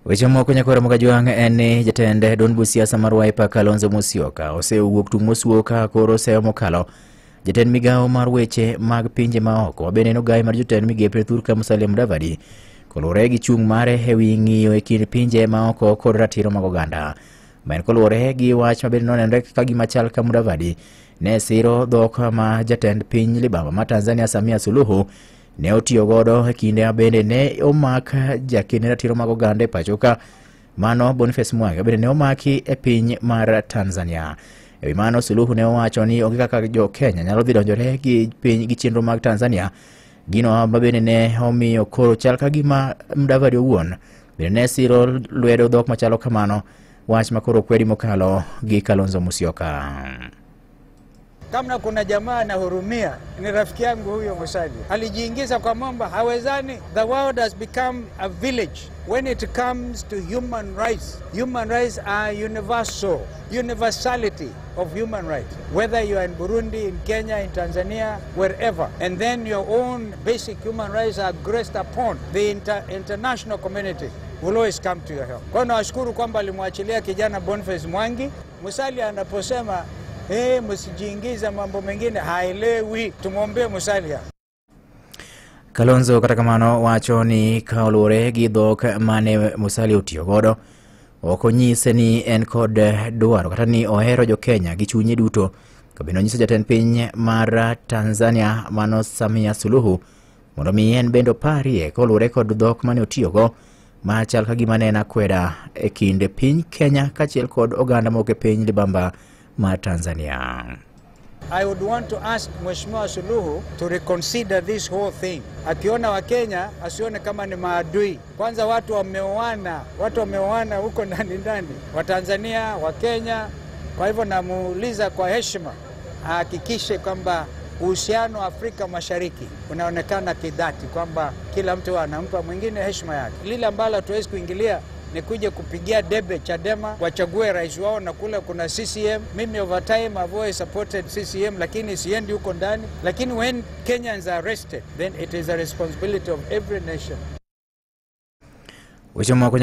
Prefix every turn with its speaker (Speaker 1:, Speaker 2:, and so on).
Speaker 1: Weche moko nyakwara Mogajwang' en ni jatend duond buch siasa mar Wiper Kalonzo Musyoka osewuok tung' mosuo ka koro seyo mokalo jatend migawo mar weche mag pinje maoko mabende en ogai mar jotend migepe thurka Musalia Mudavadi koluwore gi chung' mare ewi ng'iyo e kind pinje maoko kod ratiro mag oganda. Ma en koluwore gi wach mabende nonenore ka gima chal ka Mudavadi ne siro dhok ma jatend piny libamba ma Tanzania Samia Suluhu ne otiyo godo e kinde ma bende ne omak jaked ne ratiro mag oganda e pacho ka mano Boniface Mwangi bende ne omaki e piny mar Tanzania. E wi mano Suluhu ne owacho ni onge kaka jo Kenya nyalo dhi donjore gi piny gi chenro mag Tanzania, gino ma bende ne omiyo koro chal ka gima Mudavadi owuon bende ne siro lwedo dhok machalo kamano, wach ma koro kwedi mokalo gi Kalonzo Musyoka.
Speaker 2: Kama kuna jamaa anahurumia ni rafiki yangu huyo Musalia, alijiingiza kwa mambo hawezani. The world has become a village when it comes to human rights. Human rights are universal, universality of human rights, whether you are in Burundi, in Kenya, in Tanzania, wherever. And then your own basic human rights are aggressed upon. The international community will always come to your help. Kwa nawashukuru kwamba alimwachilia kijana Boniface Mwangi. Musalia anaposema msijiingize mambo mengine, haelewi. Tumwombee Musalia.
Speaker 1: Kalonzo kata kamano wacho ni ka oluwore gi dhok mane Musalia otiyo godo, ok onyise ni en kod dwaro kata ni ohero jo Kenya gi chunye duto. Ka bende onyiso jatend piny mar Tanzania mano Samia Suluhu mondo mi en bende oparie koluwore kod dhok mane otiyogo machal ka gima ne en akweda e kind piny Kenya kaachiel kod oganda moko e piny libamba mar Tanzania.
Speaker 2: I would want to ask Mheshimiwa Suluhu to reconsider this whole thing. Akiona Wakenya asione kama ni maadui. Kwanza watu wameoana, watu wameoana huko ndani ndani, Watanzania, Wakenya. Kwa hivyo namuuliza kwa heshima ahakikishe kwamba uhusiano wa Afrika Mashariki unaonekana kidhati, kwamba kila mtu anampa mwingine heshima yake. Lile ambalo hatuwezi kuingilia ni kuja kupigia debe Chadema wachague rais wao, na kule kuna CCM. Mimi over time I've always supported CCM, lakini siendi huko ndani. Lakini when Kenyans are arrested, then it is a responsibility of every nation.
Speaker 1: Weche moko.